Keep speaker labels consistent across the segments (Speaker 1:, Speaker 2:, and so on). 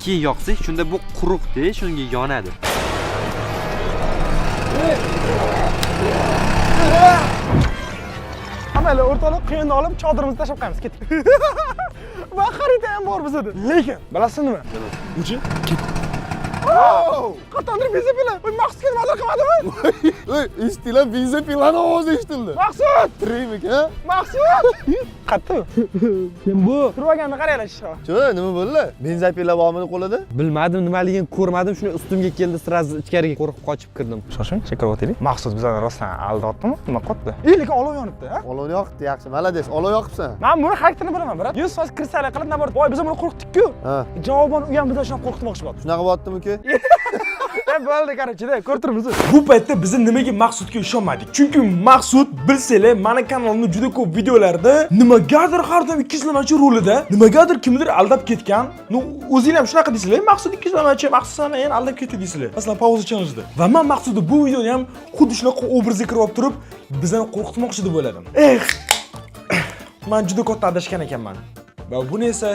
Speaker 1: Keyin yoqsak, shunda bu quruqda, shunga yonadi.
Speaker 2: Mayli, o'rtoqlar, quyonni olib chodirimizni tashlab qo'yamiz, ketdik. Va xarita ham bor bizada. Lekin bilasizmi nima?
Speaker 3: Nima?
Speaker 2: Uchi ket. Qatondir benzopila. Voy, Maqsudga nimadir qilmadimi?
Speaker 3: Ey, eshitdinglar, benzopilani ovozi eshitildi.
Speaker 2: Maqsud!
Speaker 3: Tirikmi ha?
Speaker 2: Maqsud! Qayerda u? Kim bu? Turib olganini qaranglar shisha.
Speaker 3: Chu, nima bo'ldi? Benzopila bormidi qo'lida?
Speaker 1: Bilmadim nimaligini ko'rmadim, shuni ustimga keldi, сразу ichkariga qo'rqib qochib kirdim.
Speaker 2: Shoshmang, shakar o'taylik. Maqsud bizani rostdan aldatdimi? Nima qilyapti? Ey, lekin olov yonibdi, ha?
Speaker 3: Olovni yoqdi, yaxshi. Молодец, olov yoqibsan.
Speaker 2: Men buni xarakterini bilaman, брат. 100% kirsalar qilib, наоборот. Voy, biz buni qo'rqitdik-ku.
Speaker 3: Ha.
Speaker 2: Javoban u ham bizdan shunaqa qo'rqitmoqchi bo'ldi.
Speaker 3: Shunaqa bo'lyaptimi uka?
Speaker 2: Bo'ldi, короче, ko'rib turibmiz.
Speaker 4: Bu paytda biz nimaga Maqsudga ishonmadik? Chunki Maqsud, bilsanglar, mani kanalimda juda ko'p videolarda nimagadir har doim ikkiyuzlamachi rolida, nimagadir kimnidir aldab ketgan. Ну, o'zinglar ham shunaqa deysizlar, Maqsud ikkiyuzlamachi, Maqsud sana yana aldab ketdi deysizlar. Masalan, pauza challenge'da. Va men Maqsudni bu videoda ham xuddi shunaqa obrazga kirib olib turib, bizani qo'rqitmoqchi deb o'yladim. Eh, men juda katta adashgan ekanman. Va buni esa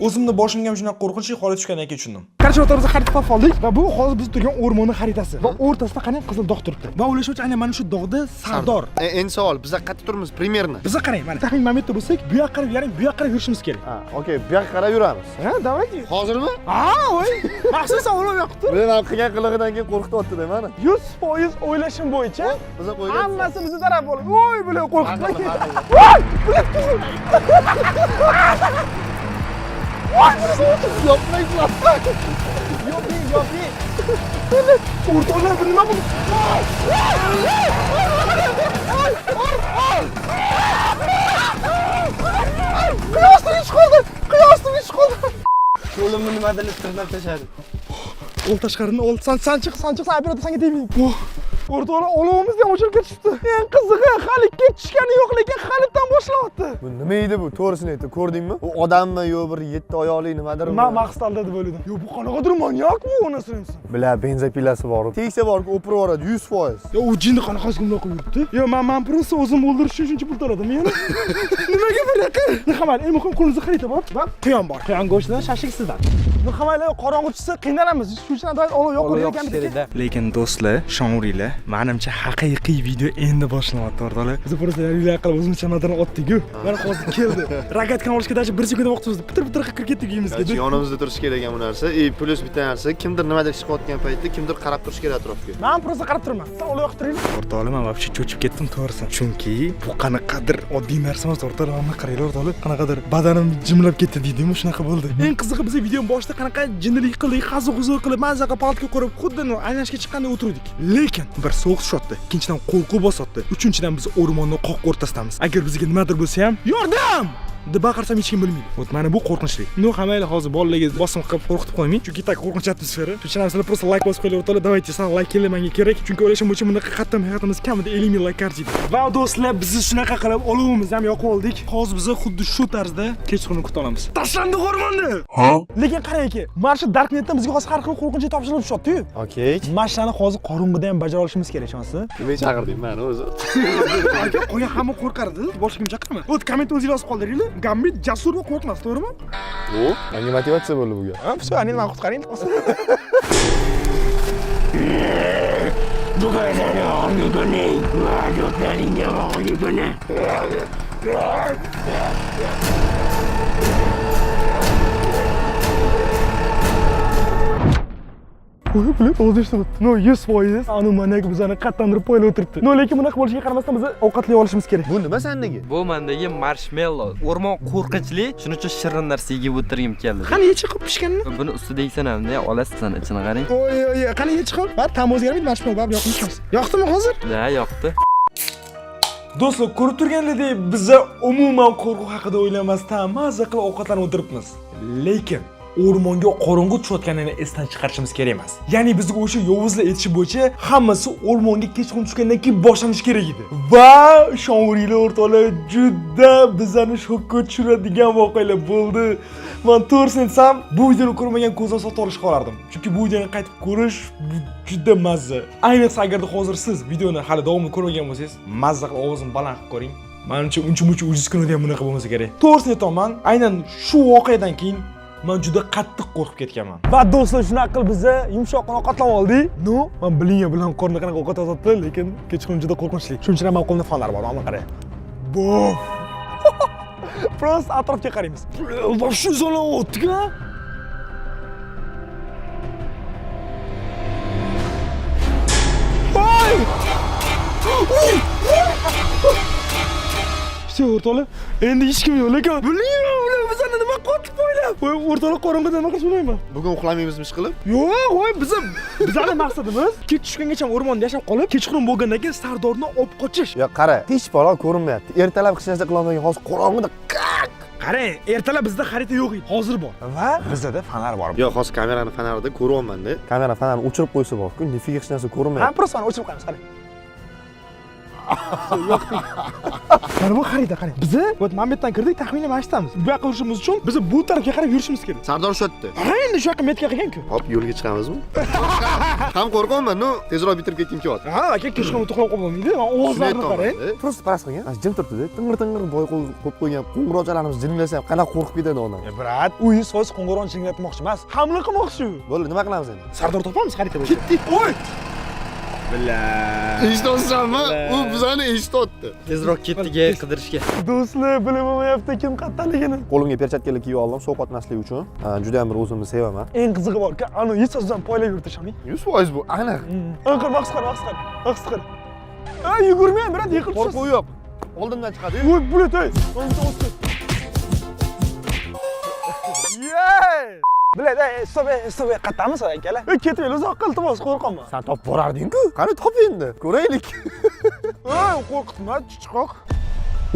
Speaker 4: o'zimni boshimga ham shunaqa qo'rqinchli holat tushgandan keyin tushundim.
Speaker 2: Короче, o'rtamizda xarita topib oldik va bu hozir biz turgan o'rmonning xaritasi. Va o'rtasida qarang, qizil dog' turibdi. Va o'ylashimcha, aynan mana shu dog'da sardor.
Speaker 3: Endi savol, biz qayerda turibmiz примерно?
Speaker 2: Biza qarang, mana taxminan mana bu yerda bo'lsak, bu yoqqa qarab, ya'ni bu yoqqa qarab yurishimiz kerak.
Speaker 3: Ha, okey, bu yoqqa qarab yuramiz.
Speaker 2: Ha, давайте.
Speaker 3: Hozirmi?
Speaker 2: Ha, voy. Maqsud, sen olov yoqib tur.
Speaker 3: Bilan qilgan qilig'idan keyin qo'rqityapti-da mani.
Speaker 2: 100% o'ylashim bo'yicha
Speaker 3: Biza qo'ygan.
Speaker 2: Hammasi bizni taraf bo'lib. Voy, bular qo'rqitma.
Speaker 3: Aqlli, aqlli.
Speaker 2: Voy, bular qizil. Voy, bular
Speaker 3: Yopmaysizlar.
Speaker 2: Yoping, yoping. O'rtoqlar, bu nima bu? Quyoshning ichi qoldi. Quyoshning ichi qoldi.
Speaker 1: Qo'limni nimadir tirnab tashladi.
Speaker 2: Ol tashqarini ol. San san chiq, san chiq, san operator senga tegmaydi. Oh. O'rtoqlar, olovimiz ham o'chirib ketishibdi. Eng qizig'i, hali ketishgani yo'q, lekin halitdan boshlayapti.
Speaker 3: Bu nima edi bu? To'g'risini ayt, ko'rdingmi? U odammi yo bir yetti oyoqli nimadir?
Speaker 2: Men Maqsud aldadi deb o'yladim. Yo, bu qanaqadir manyak bu, onasini.
Speaker 3: Bila, benzopilasi bor. Tegsa borku, o'pirib yuboradi 100%.
Speaker 2: Yo, u jinni qanaqasiga bunday qilib yuribdi? Yo, men просто o'zim o'ldirish uchun shuncha pul to'ladim yana. Nimaga bunaqa? Nima, eng muhim qo'limizda xarita bor va quyon bor. Quyon go'shtidan shashlik sizdan. Nima, qorong'u tushsa qiynalamiz. Shuning uchun doim olov yoqib
Speaker 1: Olov yoqish kerak-da.
Speaker 4: Lekin do'stlar, ishonveringlar, manimcha haqiqiy video endi boshlanyapti, o'rtoqlar.
Speaker 2: Biz просто uylar qilib o'zimiz chamadonni otdik-ku. Mana hozir keldi. Rogatkani olishga даже bir sekund vaqtimiz bitir-bitir qilib kirib ketdik uyimizga.
Speaker 3: Короче, yonimizda turishi kerak ekan bu narsa. И плюс bitta narsa, kimdir nimadir ish qilayotgan paytda kimdir qarab turishi kerak atrofga.
Speaker 2: Men просто qarab turaman. Sen olov yoqib turing.
Speaker 4: O'rtoqlar, men вообще cho'chib ketdim to'g'risi. Chunki bu qanaqadir oddiy narsa emas, o'rtoqlar, mana qaranglar, o'rtoqlar, qanaqadir badanim jimlab ketdi deydimi, shunaqa bo'ldi.
Speaker 2: Eng qizig'i, biz videoni boshida qanaqa jinnilik qildik, hazil-huzul qilib, maza qilib, палатка qurib, xuddi aylanishga chiqqandek o'tirdik. Lekin bir sovuq tushyapti, ikkinchidan qo'rquv bosyapti, uchinchidan biz o'rmonni qoq o'rtasidamiz. Agar bizga nimadir bo'lsa ham, yordam deb baqirsam hech kim bilmaydi. Вот mana bu qo'rqinchli. Ну, mayli, hozir bolalarga bosim qilib qo'rqitib qo'ymang, chunki так qo'rqinch atmosfera. Shuning uchun sizlar просто layk bosib qo'yinglar, o'rtoqlar, давайте, san layk keldi menga kerak. Chunki o'ylashim bo'yicha bunaqa qattim hayotimiz kamida 50 ming layk arziydi. Va do'stlar, biz shunaqa qilib olovimizni ham yoqib oldik. Hozir biz xuddi shu tarzda kechqurun kutib olamiz. Tashlandiq o'rmonni. Ha? Lekin qarangki, mana shu Darknetdan bizga hozir har xil qo'rqinchli topshiriq tushyapti-yu.
Speaker 3: Okey.
Speaker 2: Mana shularni hozir qorong'ida ham bajara olishimiz kerak, ishonasiz?
Speaker 3: Nimaga chaqirding mani o'zi?
Speaker 2: Aka, qolgan hamma qo'rqardi. Boshqa kim chaqirma. Вот komment o'zinglar yozib qoldiringlar. Gambit jasur va qo'rqmas, to'g'rimi?
Speaker 3: Bu menga motivatsiya bo'ldi bu gap.
Speaker 2: Ha, всё, ani meni qutqaring. Voy, блин, o'zi eshityapti. No, 100% anu manyak bizani qattandirib poylab o'tiribdi. No, lekin bunaqa bo'lishiga qaramasdan biz ovqatli olishimiz kerak.
Speaker 3: Bu nima sendagi?
Speaker 1: Bu mendagi marshmallow. O'rmon qo'rqinchli, shuning uchun shirin narsa yeb o'tirgim keldi.
Speaker 2: Qani yechi qilib pishganini?
Speaker 1: Buni ustida yeysan hamda olasiz, ichini qarang.
Speaker 2: Oy, oy, qani yechi qilib? Bar ta'mi o'zgarmaydi, marshmallow baribir yoqmaymiz. Yoqdimi hozir?
Speaker 1: Da, yoqdi.
Speaker 4: Do'stlar, ko'rib turganlaridek, biza umuman qo'rquv haqida o'ylamasdan maza qilib ovqatlanib o'tiribmiz. Lekin o'rmonga qorong'u tushayotganini esdan chiqarishimiz kerak emas. Ya'ni bizga o'sha yovuzlar aytishi bo'yicha hammasi o'rmonga kechqurun tushgandan keyin boshlanishi kerak edi. Va ishonveringlar, o'rtoqlar, juda bizani shokka tushiradigan voqealar bo'ldi. Men to'g'risini aytsam, bu videoni ko'rmagan ko'zdan sotib olishga qolardim. Chunki bu videoni qaytib ko'rish juda mazza. Ayniqsa agarda hozir siz videoni hali davomini ko'rmagan bo'lsangiz, mazza qilib ovozini baland qilib ko'ring. Manimcha uncha muncha ujuz kinoda ham bunaqa bo'lmasa kerak. To'g'risini aytaman, aynan shu voqeadan keyin Men juda qattiq qo'rqib ketganman. Va do'stlar, shunaqa qilib biza yumshoqqina ovqatlanib oldik. Ну, men блин bilan qorni qanaqa ovqat yotibdi, lekin kechqurun juda qo'rqinchli. Shuning uchun ham meni qo'limda fonar bor, mana qarang. Buf. Просто atrofga qaraymiz. Вообще zo'rlayapti-ku. Voy! Все, o'rtoqlar, endi hech kim yo'q, lekin bilmayman, ular bizani nima qotib poylab. Voy, o'rtoqlar, qorong'ida nima qilish bilmayman.
Speaker 3: Bugun uxlamaymizmi ish qilib?
Speaker 2: Yo'q, voy, bizani maqsadimiz kech tushgungacha o'rmonda yashab qolib, kechqurun bo'lgandan keyin Sardorni olib qochish.
Speaker 3: Yo, qara, hech balo ko'rinmayapti. Ertalab hech narsa qilolmagan, hozir qorong'ida qaq.
Speaker 2: Qarang, ertalab bizda xarita yo'q edi, hozir bor. Va bizda fonar bor.
Speaker 3: Yo'q, hozir kamerani fonarida ko'ryapman-da. Kamera fonarini o'chirib qo'ysa bor-ku, нифига hech narsa
Speaker 2: Ha,
Speaker 3: ko'rinmayapti.
Speaker 2: просто o'chirib qo'yamiz, qarang. Yo'q. Mana bu xarita, qarang. Bizni вот mana bu yerdan kirdik, taxminan mana shu yerdamiz. Bu yoqqa yurishimiz uchun biz bu tarafga qarab yurishimiz kerak.
Speaker 3: Sardor shu yerda.
Speaker 2: Qarang, endi shu yoqqa метка qilgan-ku.
Speaker 3: Hop, yo'lga chiqamizmi? Ham qo'rqyapman, ну, tezroq bitirib ketgim kelyapti.
Speaker 2: Ha, aka, kechqurun uxlab qolmaydi. Mana ovozlarni qarang.
Speaker 3: Просто past qilgan. Mana jim turibdi-da. Ting'ir-ting'ir boy qo'yib qo'ygan qo'ng'iroqchalarimiz jiringlasa ham qanaqa qo'rqib ketadi odam.
Speaker 2: E, брат, u 100% qo'ng'iroqni jiringlatmoqchi emas, hamla qilmoqchi u.
Speaker 3: Bo'ldi, nima qilamiz endi?
Speaker 2: Sardor topamiz xarita bo'yicha.
Speaker 3: Ketdik.
Speaker 2: Oy! Bila.
Speaker 3: Eshityapsanmi? U bizani eshityapti.
Speaker 1: Tezroq ketdik qidirishga.
Speaker 2: Do'stlar, bilib bo'lmayapti kim qayerdaligini.
Speaker 3: Qo'limga perchatkalar kiyib oldim, sovqotmaslik uchun. Juda ham bir o'zimni sevaman.
Speaker 2: Eng qizig'i borku, anu 100% poylab yurdi shoning.
Speaker 3: 100% bu aniq.
Speaker 2: Qil, maqsad qil, maqsad qil, maqsad qil. Ey, yugurmang, брат, yiqilib tushasiz.
Speaker 3: Qo'rquv yo'q. Oldimdan chiqadi.
Speaker 2: Voy, блядь, ey. Mana Yey! Блядь, ey, стоп, ey, стоп, ey, qayerdamiz akalar? Ey, ketib uzoqqa, iltimos, qo'rqaman.
Speaker 3: San topib borarding-ku. Qani top endi. Ko'raylik.
Speaker 2: Ey, qo'rqitma, chichqoq.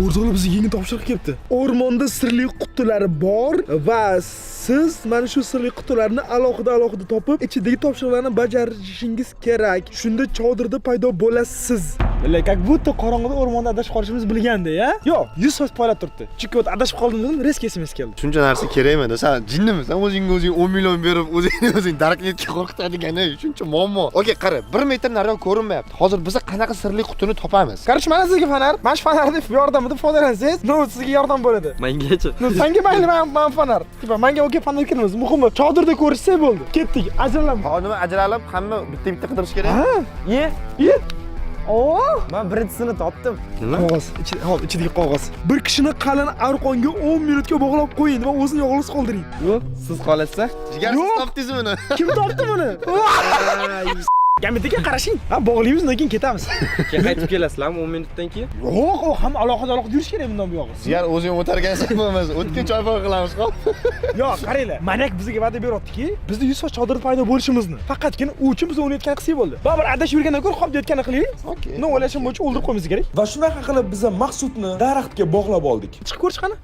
Speaker 2: O'rtoqlar, bizga yangi topshiriq kelibdi. O'rmonda sirli qutilar bor va siz mana shu sirli qutilarni alohida-alohida topib, ichidagi topshiriqlarni bajarishingiz kerak. Shunda chodirda paydo bo'lasiz. Бля, как будто qorong'ida o'rmonda adashib qolishimiz bilganda, ya? Yo'q, 100% poylab turibdi. Chunki вот adashib qoldim dedim, резко SMS keldi.
Speaker 3: Shuncha narsa kerakmidi? San jinnimisan? O'zingga o'zing 10 million berib, o'zingni o'zing darknetga qo'rqitadigan shuncha muammo. Okey, qara, 1 metr nariyoq ko'rinmayapti. Hozir biz qanaqa sirli qutini topamiz?
Speaker 2: Короче, mana sizga fonar. Mana shu fonarni yordamida foydalansangiz, ну, sizga yordam bo'ladi.
Speaker 1: Mengachi?
Speaker 2: Ну, sanga mayli, man fonar. Типа, manga okey fonar kerak. Muhimi, chodirda ko'rishsak bo'ldi. Ketdik, ajralamiz.
Speaker 3: Hozir nima ajralib, hamma bitta-bitta qidirish kerak?
Speaker 2: Ha?
Speaker 1: Ye.
Speaker 2: Ye. Oo!
Speaker 1: Men birinchisini topdim. Nima?
Speaker 2: Qog'oz, ichida, hop, ichidagi qog'oz. Bir kishini qalin arqonga 10 minutga bog'lab qo'ying va o'zini yolg'iz qoldiring.
Speaker 1: Yo'q, siz qolasiz.
Speaker 3: Jigar, siz
Speaker 2: Yo'q.
Speaker 3: topdingizmi uni?
Speaker 2: Kim topdi buni? Gamitaga qarashing. Ha, bog'laymiz, undan keyin ketamiz.
Speaker 1: Keyin qaytib kelasizlarmi 10 minutdan keyin?
Speaker 2: Yo'q, u ham alohida alohida yurish kerak bundan buyog'i.
Speaker 3: Jigar, o'zing o'targansan bo'lmasa, o'tgan choy poy qilamiz, hop.
Speaker 2: Yo'q, qaranglar. Manyak bizga va'da beryaptiki, bizni 100% chodirda paydo bo'lishimizni. Faqatgina u uchun biz o'ynayotgan qilsak bo'ldi. Baribir adashib yurgandan ko'ra hop deyotganini qilaylik.
Speaker 3: Okey.
Speaker 2: Ну, o'ylashim bo'yicha o'ldirib qo'yamiz kerak.
Speaker 4: Va shunaqa qilib biz Maqsudni daraxtga bog'lab oldik.
Speaker 2: Chiqib ko'rish qani?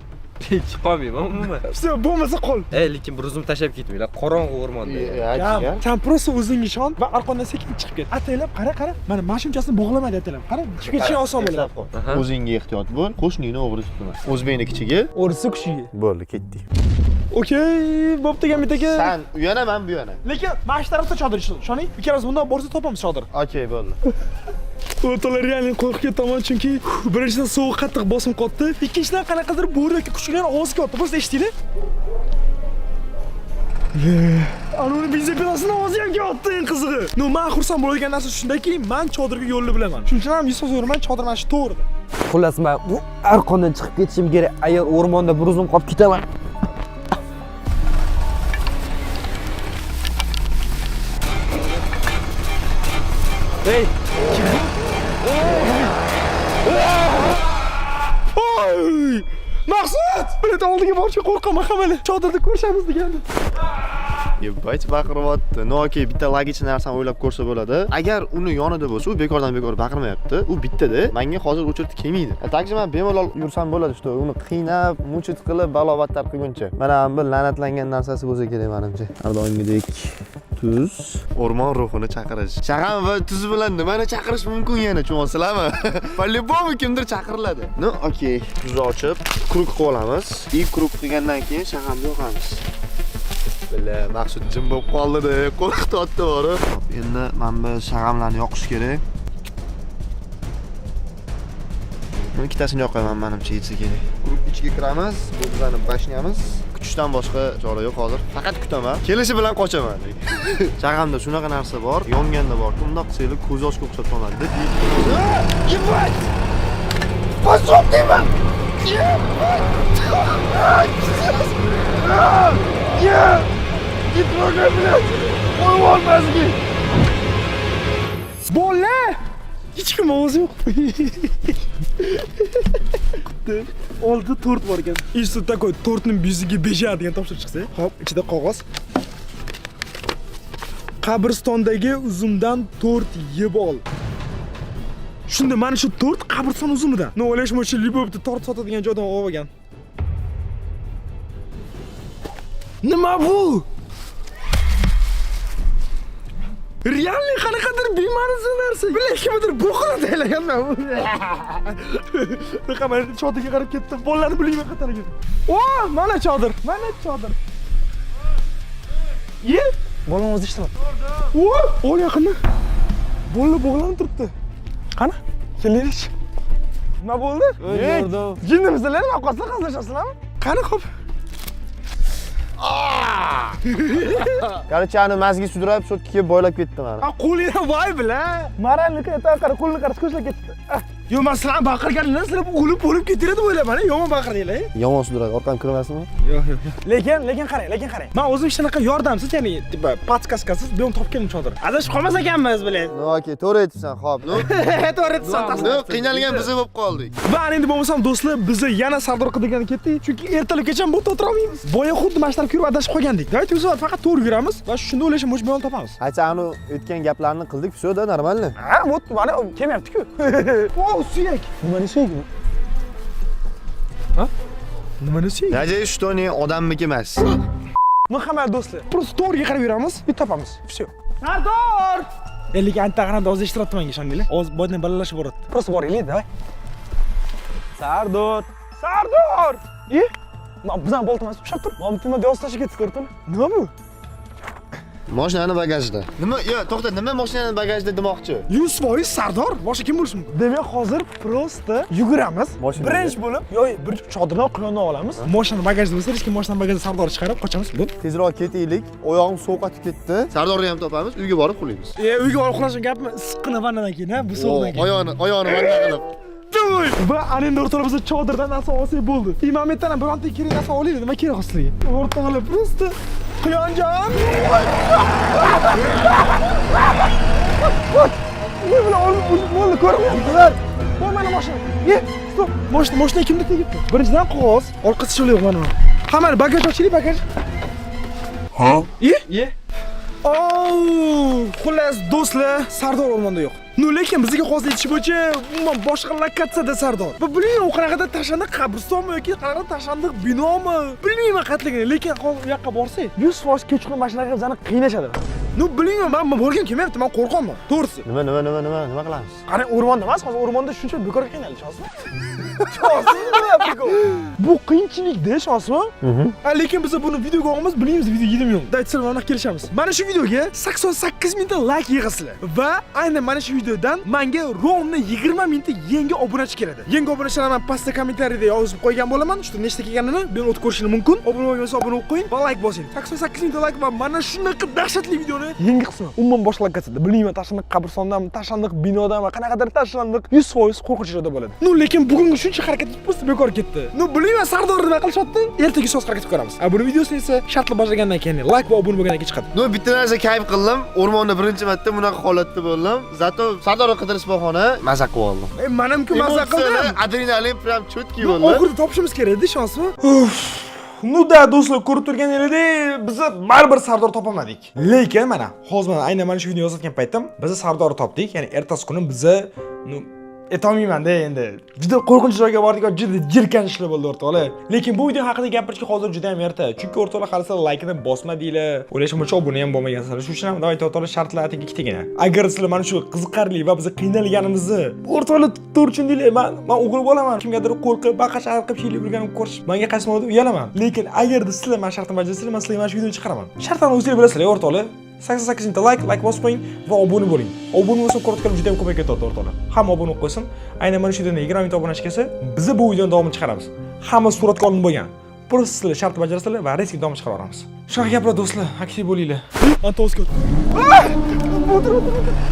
Speaker 1: Chiqolmayman umuman.
Speaker 2: Все, bo'lmasa qol.
Speaker 1: Ey, lekin bir o'zim tashlab ketmanglar. Qorong'u o'rmonda.
Speaker 3: Ya, jigar.
Speaker 2: San просто o'zingga ishon va arqondan sekin chiqib ket. Ataylab qara, qara. Mana mashunchasini bog'lamaydi ataylab. Qara, chiqib ketishing oson bo'ladi.
Speaker 1: Aha.
Speaker 3: O'zingga ehtiyot bo'l, qo'shningni o'g'ri tutma. O'zbekni kichigi.
Speaker 2: O'risi kuchiga.
Speaker 3: Bo'ldi, ketdik.
Speaker 2: Okey, bo'pti Gamit aka.
Speaker 3: San u yana, men bu yana.
Speaker 2: Lekin mana shu tarafda chodir ishoning. Ikkalamiz bundan borsa topamiz chodir.
Speaker 3: Okey, bo'ldi.
Speaker 2: O'rtoqlar, реально qo'rqib ketaman chunki birinchidan sovuq qattiq bosim qotdi, ikkinchidan qanaqadir bo'ri yoki kuchuklar ovoz kelyapti. Просто eshitinglar. Ana uni бензопила sini ovozi ham kelyapti eng qizig'i. Ну, men xursand bo'ladigan narsa shundaki, men chodirga yo'lni bilaman. Shuning uchun ham 100% yuraman, chodir mana shu to'g'rida.
Speaker 1: Xullas, men bu arqondan chiqib ketishim kerak. Agar o'rmonda bir o'zim qolib ketaman. Ey,
Speaker 2: Oy! Maqsad! Bilet oldiga borishga qo'rqaman hamma. Chodirda ko'rishamiz degandi.
Speaker 3: Ебать baqiryapti. Ну, okey, bitta логичный narsani o'ylab ko'rsa bo'ladi. Agar uni yonida bo'lsa, u bekordan bekor baqirmayapti. U bittada. Menga hozir очередь kelmaydi. Также men bemalol yursam bo'ladi, что uni qiynab, мучить qilib, balobattar qilguncha. Mana bu la'natlangan narsasi bo'lsa kerak menimcha. Har doimgidek tuz, o'rmon ruhini chaqirish. Shag'am va tuz bilan nimani chaqirish mumkin yana, tushunasizlarmi? По-любому kimdir chaqiriladi. Ну, okey. Tuzni ochib, круг qilib olamiz. И круг qilgandan keyin shag'amni yoqamiz. Бля, Maqsud jim bo'lib qoldi-da, qo'rqityapti borib. Endi mana bu shag'amlarni yoqish kerak. Buni ikkitasini yoqaman, menimcha yetsa kerak. Круг ichiga kiramiz, bu bizning башня miz. Kutishdan boshqa chora yo'q hozir. Faqat kutaman. Kelishi bilan qochaman. Chag'amda shunaqa narsa bor, yonganda bor. Bundoq qilsanglar ko'z yoshga o'xshab tomadi. Ебать! Пошел ты, man! Ебать! Не! Не трогай, блядь! Qo'yib мозги!
Speaker 2: Bola! Hech kim ovozi yo'q. Quti. Oldida tort bor ekan. И что такой tortning yuziga bejar degan topshiriq chiqsa. Hop, ichida qog'oz. Qabristondagi uzumdan tort yeb ol. Shunda mana shu tort qabriston uzumidan. Но, o'ylashim bo'yicha любой bitta tort sotadigan joydan olib olgan. Nima bu? Реальный qanaqadir bema'ni narsa. Bilan kimdir bo'qini taylaganman. Bunaqa mana chodirga qarab ketdim. Bolalarni bilmayman qayerdaligini. O, mana chodir. Mana chodir. Ye, bolam o'zi ishlayapti. O, ol yaqinda. Bola bog'lanib turibdi. Qani? Kelaylik. Nima bo'ldi? Jinnimisizlar, nima qilsizlar, hazillashasizlarmi? Qani, xo'p.
Speaker 3: Короче, ani мозги sudrab, sotga kelib boylab ketdi mani.
Speaker 2: Ha, qo'lingdan voy bila. Maralniki ertaga qara, qo'lini qara, ko'zlab ketdi. Yo, man sizlarni baqirganinglar, sizlar o'lib o'lib ketar deb o'ylayman, yomon baqirdinglar.
Speaker 3: Yomon sudradi, orqam kirmasinmi?
Speaker 2: Yo'q, yo'q, yo'q. Lekin qarang, lekin qarang. Men o'zim hech qanaqa yordamsiz, ya'ni типа подсказка siz bu yerni topib keldim chodir. Adashib qolmas ekanmiz, bilan.
Speaker 3: Ну, okey, to'g'ri aytibsan, xo'p. Ну,
Speaker 2: To'g'ri aytibsan.
Speaker 3: ну, qiynalgan biz bo'lib qoldik.
Speaker 2: Va endi bo'lmasam do'stlar, biz yana Sardor qidirgani ketdik, chunki ertalabgacha bu yerda o'tira olmaymiz. Boya xuddi mana shu tarafga yurib adashib qolgandik. Давайте o'zi faqat to'g'ri yuramiz va shunda o'ylashim bo'yicha bu yo'lni topamiz.
Speaker 3: Aytsa, anu o'tgan gaplarni qildik, всё, да, нормально.
Speaker 2: Ha, вот mana kelmayapti-ku. O, suyak. Nimani suyagi bu? Ha? Nimani suyagi?
Speaker 3: Надеюсь, что не odamniki emas.
Speaker 2: Muhammad do'stlar, просто to'g'riga qarab yuramiz, bitta topamiz. Всё. Sardor! Lekin anta ovoz eshityapti menga, ishondinglar? Ovoz boydan balandlashib boryapti. Просто boraylik, давай. Sardor! Sardor! E? Bizani boltamiz ushlab tur. Mana nima yoz tashlab ketdi, ko'rdingmi? Nima bu?
Speaker 3: Mashinani bagajida. Nima? Yo, to'xta, nima mashinani bagajida demoqchi?
Speaker 2: 100% Sardor, boshqa kim bo'lishi mumkin? Demak, hozir просто yuguramiz.
Speaker 3: Mashinaga.
Speaker 2: Birinchi bo'lib, yo bir chodirdan quyonni olamiz. Mashinani bagajida bo'lsa, hech kim mashinani bagajida Sardor chiqarib qochamiz. Bo'ldi.
Speaker 3: Tezroq ketaylik. Oyog'im sovuqatib ketdi. Sardorni ham topamiz, uyga borib uxlaymiz.
Speaker 2: E, uyga borib uxlashim gapmi? Issiqqina vannadan keyin, ha, bu sovuqdan keyin.
Speaker 3: Oyog'ini vanna qilib.
Speaker 2: Va ana endi o'rtoqlar biz chodirdan narsa olsak bo'ldi. Imametdan ham bironta kerak narsa olaylik, nima kerak sizlarga? O'rtoqlar просто Quyonjon. Voy bilan bo'ldi, ko'rmayaptilar. Voy mana mashina. E, стоп. Mashina, mashina kimda tegibdi? Birinchidan qog'oz, orqasi yo'q mana. Hammani bagaj ochaylik, bagaj. Ha? E? E. Oh, xullas do'stlar, Sardor o'rmonda yo'q. Но, lekin bizga hozir aytish bo'yicha umuman boshqa lokatsiyada Sardor. Va bilmayman, u qanaqadir tashlandiq qabristonmi yoki qanaqadir tashlandiq binomi, bilmayman qayerligini, lekin hozir u yoqqa borsak, 100% kechqurun mashinalar bizani qiynashadi. Но, bilmayman, men borgim kelmayapti, men qo'rqyapman. To'g'risi.
Speaker 3: Nima, nima, nima, nima, nima qilamiz?
Speaker 2: Qarang, o'rmonda emas, hozir o'rmonda shuncha bekorga qiynalish hozir. Bu qiyinchilik-da, ishonsizmi? Lekin biz buni videoga olamiz, bilmaymiz video yedimi yo'qmi. Давайте sizlar bilan kelishamiz. Mana shu videoga 88 mingta like yig'asizlar va aynan mana shu videodan menga ровно 20 mingta yangi obunachi keladi. Yangi obunachilarni men pastda kommentariyada yozib qo'ygan bo'laman. Shu nechta kelganini bu yerda o'tib ko'rishingiz mumkin. Obuna bo'lmasa obuna bo'lib qo'ying va like bosing. 88 mingta like va mana shunaqa dahshatli videoni yangi qismi. Umuman boshqa lokatsiyada. Bilmayman, tashlandiq qabristondami, tashlandiq binodami, qanaqadir tashlandiq 100% qo'rqinchli joyda bo'ladi. Но, lekin bugungi shuncha harakat просто bekor ketdi. Но, bilmayman Sardor nima qilishyapti. Ertaga soz harakat qilib ko'ramiz. Buni videosini esa shartli boshlagandan keyin like va obuna bo'lgandan keyin chiqadi.
Speaker 3: Но, bitta narsa kayf qildim. O'rmonda birinchi marta bunaqa holatda bo'ldim. Зато Sardorni qidirish bahona maza qilib oldim.
Speaker 2: Manam-ku maza qildim.
Speaker 3: Adrenalin прям чёткий
Speaker 2: Но,
Speaker 3: bo'ldi.
Speaker 2: Oxirida topishimiz kerak edi, ishonsizmi? Ну да, do'stlar, ko'rib turganingizdek, biz baribir Sardor topolmadik. Lekin mana hozir mana aynan mana shu videoni yozayotgan paytim biz Sardorni topdik. Ya'ni ertasi kuni biza ну aytolmayman-da endi. Juda qo'rqinchli joyga bordik va juda jirkanchli bo'ldi o'rtoqlar. Lekin bu video haqida gapirishga hozir juda ham erta. Chunki o'rtoqlar hali sizlar laykini bosmadinglar. O'ylashim bo'yicha obuna ham bo'lmagansizlar. Shuning uchun ham давайте o'rtoqlar shartlar atigi ikkitagina. Agar sizlar mana shu qiziqarli va biz qiynalganimizni o'rtoqlar to'g'ri tushundinglar. Men o'g'il bolaman. Kimgadir qo'rqib, baqir-chaqir qilib shiylik yurganimni ko'rish menga qaysi ma'noda uyalaman. Lekin agarda sizlar mana shartni bajarsanglar, men sizlarga mana shu videoni chiqaraman. Shartlarni o'zinglar bilasizlar, o'rtoqlar. 88 mingta like bosib qo'ying va obuna bo'ling. Obuna bo'lsa ko'rayotganim juda ham ko'payib ketadi o'rtoqlar. Hamma obuna bo'lib qo'ysin. Aynan mana shu videoda 20 mingta obunachi kelsa, biz bu videoni davomini chiqaramiz. Hamma suratga olinib bo'lgan.
Speaker 4: Просто sizlar shartni bajarasizlar va резкий dom chiqarib yuboramiz. Shunaqa gaplar, do'stlar, aktiv bo'linglar.
Speaker 2: Antoskot.